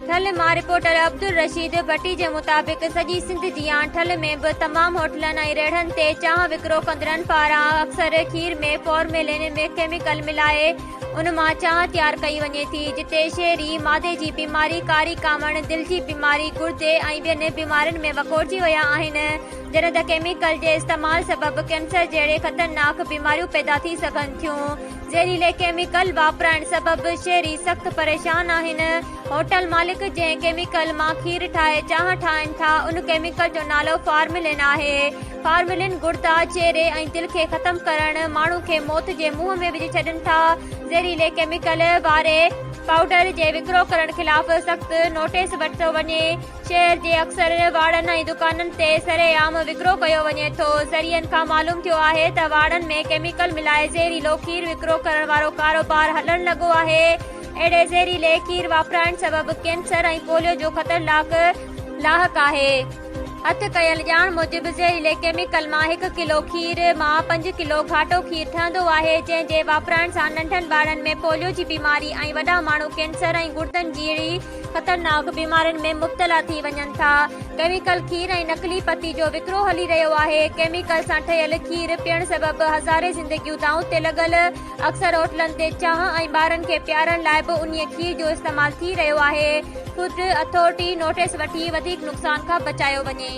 ٺل مان رپورٽر عبدالرشيد ڀٽي جي مطابق سڄي سنڌ جيان ٺل ۾ به تمام هوٽلن ۽ ريڙهن تي چانهه وڪرو ڪندڙن پاران اڪثر کير ۾ فارميلين ۾ ڪيميڪل ملائي ان مان چانهه تيار ڪئي وڃي ٿي جتي شهري معدي جي بيماري، ڪاري ڪاوڻ، دل جي بيماري، گردي ۽ ٻين بيمارين ۾ وڪوڙجي ويا آهن جڏهن ته ڪيميڪل جي استعمال سبب ڪينسر جهڙي خطرناڪ بيماريون پيدا ٿي سگهن ٿيون. زهريلي ڪيميڪل واپرائڻ سبب شهري سخت پريشان آهن. هوٽل مالڪ جنهن ڪيميڪل مان کير ٺاهي چانهه ٺاهين ٿا ان ڪيميڪل جو نالو فارملين آهي. فارملين گڙدا، چهري ۽ دل کي ختم ڪرڻ ماڻهو کي موت جي منهن ۾ وجهي ڇڏين ٿا. زهريلي ڪيميڪل واري پائوڊر جي وڪرو ڪرڻ خلاف سخت نوٽيس ورتو وڃي. شهر جي اڪثر واڙن ۽ دڪانن تي سرعام وڪرو ڪيو وڃي ٿو. ذريعن کان معلوم ٿيو آهي ته واڙن ۾ ڪيميڪل ملائي زهريلو کير وڪرو ڪرڻ وارو ڪاروبار هلڻ لڳو آهي. اهڙي زهريلي کير واپرائڻ سبب ڪينسر ۽ پوليو جو خطر لاحق آهي. هٿ ڪيل ڄاڻ موجب زهريلي ڪيميڪل مان هڪ ڪلو کير مان پنج ڪلو گهاٽو کير ٺهندو آهي، جنهن جي واپرائڻ سان ننڍن ٻارن ۾ پوليو جي بيماري ۽ وڏا ماڻهو ڪينسر ۽ گڙدن جهڙي خطرناڪ بيمارين ۾ مبتلا ٿي وڃن ٿا. ڪيميڪل کير ۽ نقلي پتي جو وڪرو هلي رهيو آهي. ڪيميڪل سان ٺهيل کير پيئڻ سبب هزارين زندگيون دائون تي لڳل. اڪثر هوٽلن تي چانهه ۽ ٻارن کي پيارڻ لاء به انهيء کير جو استعمال ٿي رهيو آهي. فوڊ اٿارٽي نوٽيس وٺي وڌيڪ نقصان کان بچايو وڃي.